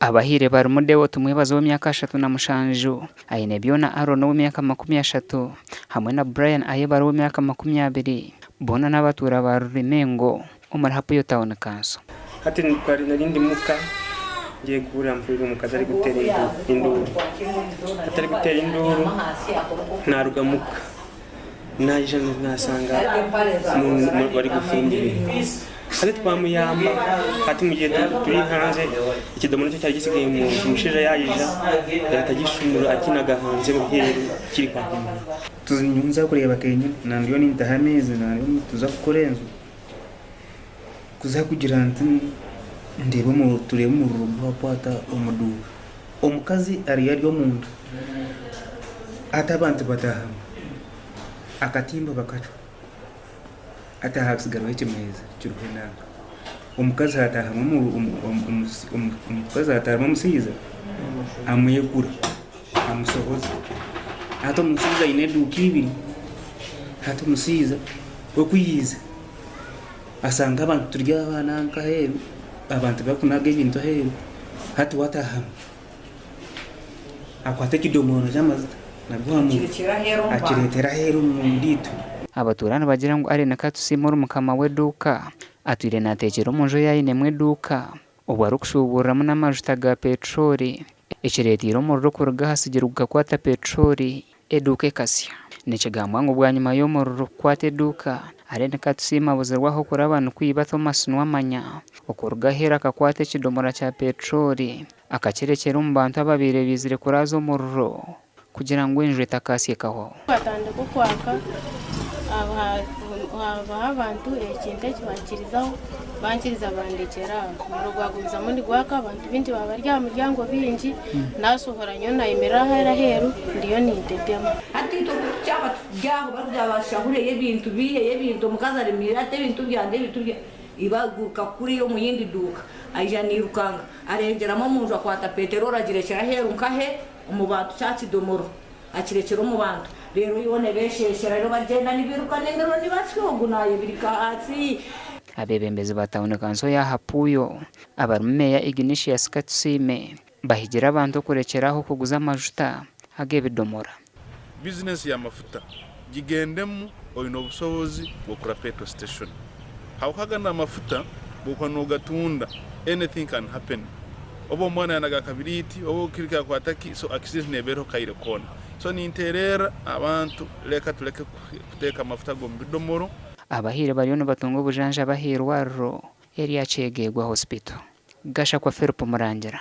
Abahiire barimu Deo Tumwebaze ow'emyaka 37, Ainebyona Aaron ow'emyaka 30 hamwe na Brian Ayebare ow'emyaka 20, boona n'abatuura ba Rurimengo omuri Hapuyo Town Council. Hati nari ndi muka ngiye kuhurira mpurire omukazi arikuteera enduuru. Hati arikuteera enduuru naruga muka naija nasanga barikufumba ebintu. Hati twamuyamba hati mugihe turi hanze ekidomora nikyo kyari kisigaire omunju omushaija yaija yahita agishumura akinaga hanze aheeru kiri kwaka omuriro. Nza kureeba kenyini nandiyo nintaha amaizi nandiyo nituza kukora enju. Kuza kugira nti ndeebe omuriro tureebe omuriro gwakwata omu duuka. Omukazi ariyo ari omunda hati abantu bataahamu akatimba bakacwa hati hasigaraho ekimeeza kiriho enanga. Omukazi hataahamu omukazi hataahamu omushaija amwegura amushohoza. Hati omushaija aine eduuka ibiri hati omushaija we ku yaija Ashanga abantu turi aha nanka aheeru, abantu barikunaga ebintu aheeru, hati we ataahamu akwata ekidomora ky'amajuta naguha muntu akireetera aheeru omu riito. Abatuura nibagira ngu Allen Katusiime ori mukama w'eduuka atwire naateekyera omu nju ei ainemu eduuka obwo arikushuuburiramu n'amajuta ga petroli ekireeteire omuriro kuruga aha sigiri gukakwata petroli. Eduuka ekasya. Nikigambwa ngu bwanyima y'omuriro kukwata eduuka, Allen Katusiime abuzirwe ah'okuraba nikwo iba Thomas Nuwamanya okuruga aheeru akakwata ekidomora kya petroli akakirekyera omu bantu ababaire baizire kuraaza omuriro kugira ngu enju etakaasya ekahwaho. Gwatandika okwaka habaho abantu ekintu eki bankirizaho bankiriza bandekyera aho. Omuriro gwagumizamu nigwaka abantu baingi baaba bari aha muryango baingi, nasohora nyowe nayemerera aheeru aheeru ndiyo nintetema. Hati itwe obu twaba turi aho barikugira bashahureyo ebintu baiheyo ebintu omukazi aremeire ati ebintu byangye ebintu byangye iba aguruka kuriya omu yindi duuka aija nairukanga arengyeramu omu nju akwata peteroli agirekyera aheeru nkahe omu bantu kya kidomoro akirekyera omu bantu reero yoona ebesheeshera reero bagyenda nibiruka n'emiriro nibatsya ogu nayebirika ahansi. Abeebembezi ba tauni kanso ya Hapuyo abarimu Meeya Ignatius Katusiime bahigire abantu okurekyera aho kuguza amajuta ag'ebidomora. Bizinesi y'amafuta gigendemu oine obusobozi bw'okugura petrol station. Habwokuba agandi amafuta bwokuba nogatunda anything can happen. Oba omwana yanaga akabiriiti oba kiri kyakwata ki so accident neeba eriho kaire koona. So ninteererra abantu leka tuleke kuteeka amafuta ago omu bidomoro. Abahaire bariyo nibatunga obujanjabi ah'eirwariro erya Kyegegwa Hospital. Gashakwa Philip Murangira.